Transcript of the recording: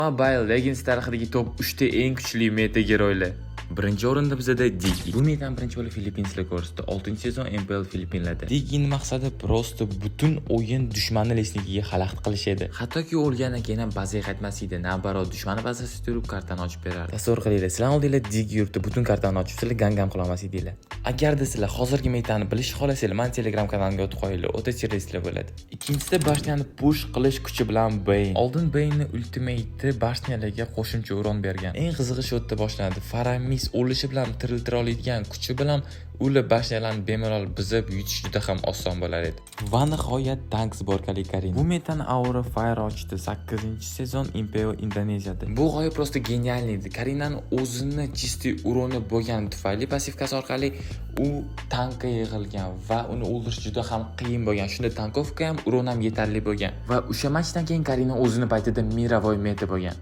Mobile Legends tarixidagi top 3 ta eng kuchli meta герой lar. Birinchi o'rinda bizada Diggie. Bu metani birinchi bo'lib Filippinlar ko'rsatdi. 6-sezon MPL Filippinlarda. Diggiening maqsadi просто butun o'yin dushmanni лесник iga xalaqit qilish edi. Hattoki u o'lgandan keyin ham bazaga qaytmas edi. Наоборот, dushmani bazasida turib kartani ochib berardi. Tasavvur qilinglar, sizlar oldinglar Diggie yuribdi, butun kartani ochib, sizlar gangam qila olmas edinglar. Agarda sizlar hozirgi metani bilishni xohlasanglar, mani Telegram kanalimga o'tib qo'yinglar, o'ta chiroyli bo'ladi. Ikkinchisida башня ni push qilish kuchi bilan Bane. Oldin Bane'ni ultimate'i башня larga qo'shimcha урон bergan. Eng qizig'i shu yerda boshlanadi. Faramis o'lishi bilan tiriltira oladigan kuchi bilan ular башня larni bemalol buzib yutish juda ham oson bo'lar edi. Va nihoyat tank сборка li Karina. Bu metani Aura Fire ochdi. 8-sezon MPL Indoneziyada. Bu g'oya просто гениальный edi. Karinani o'zini чистый урон i bo'lgani tufayli пассивка si orqali u tankka yig'ilgan va uni o'ldirish juda ham qiyin bo'lgan. Shunda танковка ham, урон ham yetarli bo'lgan. Va o'sha matchdan keyin Karina o'zini paytida мировой meta bo'lgan.